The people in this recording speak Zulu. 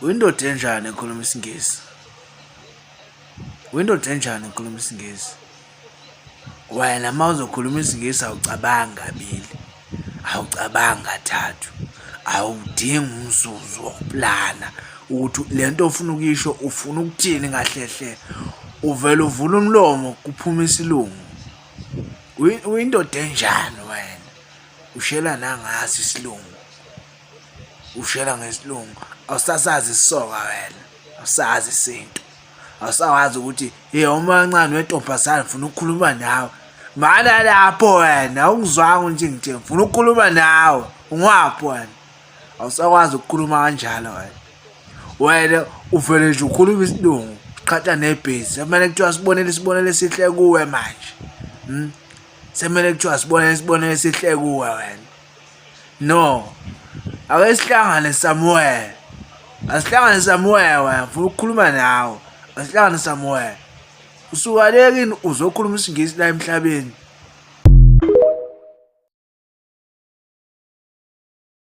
Uyindoda enjani ekhuluma isiNgisi? Uyindoda enjani ekhuluma isiNgisi? Wena uma uzokhuluma isiNgisi awucabangi kabili, awucabangi kathathu, awudingi umzuzu wokuplana ukuthi le nto ofuna ukuyisho ufuna ukuthini kahle hle. Uvele uvule umlomo kuphume isilungu. Uyindoda enjani wena? Ushela nangaso isilungu. Ushela ngesilungu awusasazi isisoka wena, awusazi isintu, awusawazi ukuthi hey umancane wentombazane ngifuna ukukhuluma nawe. Mana lapho wena awungizwanga nje ngithe ngifuna ukukhuluma nawe, ungwaphi wena? Awusakwazi ukukhuluma kanjalo wena. Wena uvele nje ukhuluma isilungu, uqhatha nebhizi. Kumele kuthiwa sibonele isibonelo esihle kuwe manje. Hmm? Semele kuthiwa sibonele isibonelo esihle kuwe wena. No. Ake sihlangane somewhere. Asihlangane somewhere wena, ngifuna ukukhuluma nawe. Asihlangane somewhere. Usuka le kini uzokhuluma isiNgisi la emhlabeni.